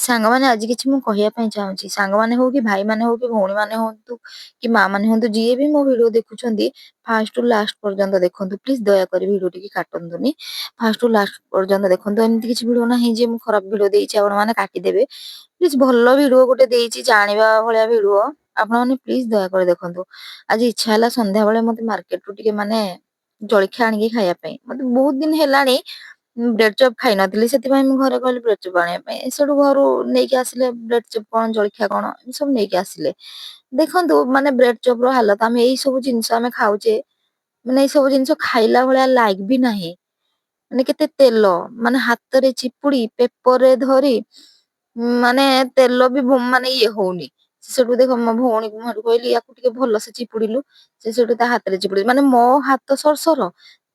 ସାଙ୍ଗମାନେ, ଆଜି କିଛି ମୁଁ କହିବା ପାଇଁ ଚାହୁଁଛି। ସାଙ୍ଗମାନେ ହଉ କି ଭାଇମାନେ ହଉ କି ଭଉଣୀମାନେ ହୁଅନ୍ତୁ କି ମା ମାନେ ହୁଅନ୍ତୁ, ଯିଏ ବି ମୋ ଭିଡିଓ ଦେଖୁଛନ୍ତି, ଫାଷ୍ଟ ଟୁ ଲାଷ୍ଟ ପର୍ଯ୍ୟନ୍ତ ଦେଖନ୍ତୁ ପ୍ଲିଜ। ଦୟାକରି ଭିଡିଓ ଟିକେ କାଟନ୍ତୁନି, ଫାଷ୍ଟ ଟୁ ଲାଷ୍ଟ ପର୍ଯ୍ୟନ୍ତ ଦେଖନ୍ତୁ। ଏମିତି କିଛି ଭିଡିଓ ନାହିଁ ଯେ ମୁଁ ଖରାପ ଭିଡିଓ ଦେଇଛି, ଆପଣମାନେ କାଟିଦେବେ। ପ୍ଲିଜ, ଭଲ ଭିଡିଓ ଗୋଟେ ଦେଇଛି, ଜାଣିବା ଭଳିଆ ଭିଡିଓ। ଆପଣମାନେ ପ୍ଲିଜ ଦୟାକରି ଦେଖନ୍ତୁ। ଆଜି ଇଚ୍ଛା ହେଲା ସନ୍ଧ୍ୟାବେଳେ ମତେ ମାର୍କେଟରୁ ଟିକେ ମାନେ ଜଳଖିଆ ଆଣିକି ଖାଇବା ପାଇଁ। ମତେ ବହୁତ ଦିନ ହେଲାଣି ବ୍ରେଡ ଚପ୍ ଖାଇନଥିଲି, ସେଥିପାଇଁ ମୁଁ ଘରେ କହିଲି ବ୍ରେଡ ଚପ୍ ଆଣିବା ପାଇଁ। ସେଠୁ ଘରୁ ନେଇକି ଆସିଲେ ବ୍ରେଡ ଚପ୍ କଣ, ଜଳଖିଆ କଣ, ଏମିତି ସବୁ ନେଇକି ଆସିଲେ। ଦେଖନ୍ତୁ, ମାନେ ବ୍ରେଡ ଚପ୍ ର ହାଲତ। ଆମେ ଏଇ ସବୁ ଜିନିଷ ଆମେ ଖାଉଛେ, ମାନେ ଏଇ ସବୁ ଜିନିଷ ଖାଇଲା ଭଳିଆ ଲାଇକ ବି ନାହିଁ। ମାନେ କେତେ ତେଲ, ମାନେ ହାତରେ ଚିପୁଡି, ପେପରରେ ଧରି, ମାନେ ତେଲ ବି ମାନେ ଇଏ ହଉନି। ସେଠୁ ଦେଖ, ମୋ ଭଉଣୀକୁ ମୁଁ ସେଠୁ କହିଲି, ୟାକୁ ଟିକେ ଭଲସେ ଚିପୁଡିଲୁ। ସେ ସେଠୁ ତା ହାତରେ ଚିପୁଡି, ମାନେ ମୋ ହାତ ସରସର,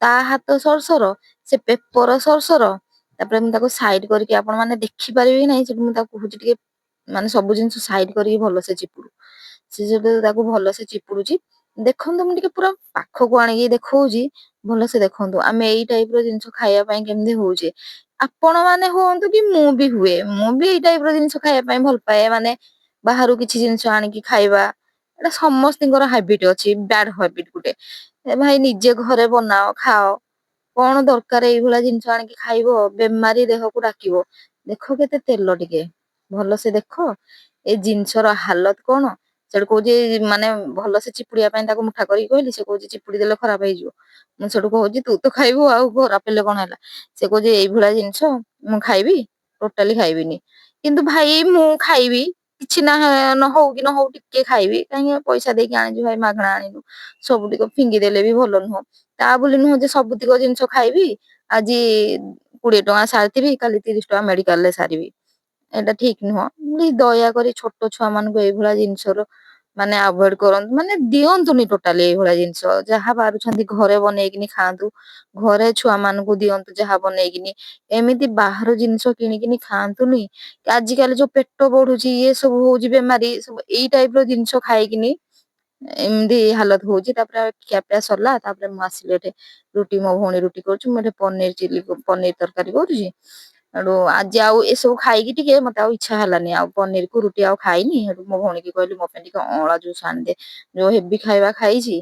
ତା ହାତ ସରସର, ସେ ପେପର ସରସର। ତାପରେ ମୁଁ ତାକୁ ସାଇଡ କରିକି, ଆପଣ ମାନେ ଦେଖିପାରିବେ କି ନାହିଁ, ସେଠୁ ମୁଁ ତାକୁ କହୁଛି, ଟିକେ ମାନେ ସବୁ ଜିନିଷ ସାଇଡ କରିକି ଭଲସେ ଚିପୁଡୁ। ସେ ସେଠୁ ତାକୁ ଭଲସେ ଚିପୁଡୁଛି। ଦେଖନ୍ତୁ, ମୁଁ ଟିକେ ପୁରା ପାଖକୁ ଆଣିକି ଦେଖଉଛି, ଭଲସେ ଦେଖନ୍ତୁ। ଆମେ ଏଇ ଟାଇପ ର ଜିନିଷ ଖାଇବା ପାଇଁ କେମିତି ହଉଛେ। ଆପଣ ମାନେ ହୁଅନ୍ତୁ କି ମୁଁ ବି ହୁଏ, ମୁଁ ବି ଏଇ ଟାଇପ ର ଜିନିଷ ଖାଇବା ପାଇଁ ଭଲ ପାଏ। ମାନେ ବାହାରୁ କିଛି ଜିନିଷ ଆଣିକି ଖାଇବା, ଏଇଟା ସମସ୍ତଙ୍କର ହାବିଟ ଅଛି, ବ୍ୟାଡ ହାବିଟ ଗୋଟେ। ଏ ଭାଇ, ନିଜେ ଘରେ ବନାଅ, ଖାଅ। କଣ ଦରକାର ଏଇଭଳିଆ ଜିନିଷ ଆଣିକି ଖାଇବ, ବେମାରୀ ଦେହକୁ ଡାକିବ? ଦେଖ କେତେ ତେଲ, ଟିକେ ଭଲସେ ଦେଖ ଏଇ ଜିନିଷର ହାଲତ କଣ। ସେଠୁ କହୁଛି, ମାନେ ଭଲସେ ଚିପୁଡିବା ପାଇଁ ତାକୁ ମୁଠା କରିକି କହିଲି। ସେ କହୁଛି, ଚିପୁଡି ଦେଲେ ଖରାପ ହେଇଯିବ। ମୁଁ ସେଠୁ କହୁଛି, ତୁ ତ ଖାଇବୁ, ଆଉ ଖରାପ ହେଲେ କଣ ହେଲା? ସେ କହୁଛି, ଏଇଭଳିଆ ଜିନିଷ ମୁଁ ଖାଇବି? ଟୋଟାଲି ଖାଇବିନି। କିନ୍ତୁ ଭାଇ, ମୁଁ ଖାଇବି। କିଛି ନା ନ ହଉ କି ନ ହଉ, ଟିକେ ଖାଇବି। କାହିଁକି ପଇସା ଦେଇକି ଆଣିଛୁ ଭାଇ, ମାଗଣା ଆଣିନୁ। ସବୁ ଟିକେ ଫିଙ୍ଗି ଦେଲେ ବି ଭଲ ନୁହଁ। ତା ବୋଲି ନୁହଁ ଯେ ସବୁତିକ ଜିନିଷ ଖାଇବି। ଆଜି 20 ଟଙ୍କା ସାରିଥିବି, କାଲି 30 ଟଙ୍କା ମେଡିକାଲରେ ସାରିବି। ଏଇଟା ଠିକ ନୁହଁ। ଦୟାକରି ଛୋଟ ଛୁଆ ମାନଙ୍କୁ ଏଇଭଳିଆ ଜିନିଷର ମାନେ ଆଭଏଡ କରନ୍ତୁ, ମାନେ ଦିଅନ୍ତୁନି ଟୋଟାଲି ଏଇଭଳିଆ ଜିନିଷ। ଯାହା ପାରୁଛନ୍ତି ଘରେ ବନେଇକିନି ଖାଆନ୍ତୁ, ଘରେ ଛୁଆ ମାନଙ୍କୁ ଦିଅନ୍ତୁ ଯାହା ବନେଇକିନି। ଏମିତି ବାହାର ଜିନିଷ କିଣିକିନି ଖାଆନ୍ତୁନି। ଆଜିକାଲି ଯୋଉ ପେଟ ବଢୁଛି, ଇଏ ସବୁ ହଉଛି, ବେମାରୀ ସବୁ ଏଇ ଟାଇପ ର ଜିନିଷ ଖାଇକିନି ଏମିତି ହାଲତ ହଉଛି। ତାପରେ ଖିଆପିଆ ସରିଲା। ତାପରେ ମୁଁ ଆସିଲି ଏଠି ରୁଟି, ମୋ ଭଉଣୀ ରୁଟି କରୁଛି, ମୁଁ ଏଠି ପନିର ଚିଲି, ପନିର ତରକାରୀ କରୁଛି। ହେଠୁ ଆଜି ଆଉ ଏସବୁ ଖାଇକି ଟିକେ ମତେ ଆଉ ଇଚ୍ଛା ହେଲାନି, ଆଉ ପନିରକୁ ରୁଟି ଆଉ ଖାଇନି। ହେଠୁ ମୋ ଭଉଣୀକି କହିଲି, ମୋ ପାଇଁ ଟିକେ ଅଁଳା ଜୁସ୍ ଆଣିଦେ, ଯୋଉ ହେଭି ଖାଇବା ଖାଇଛି।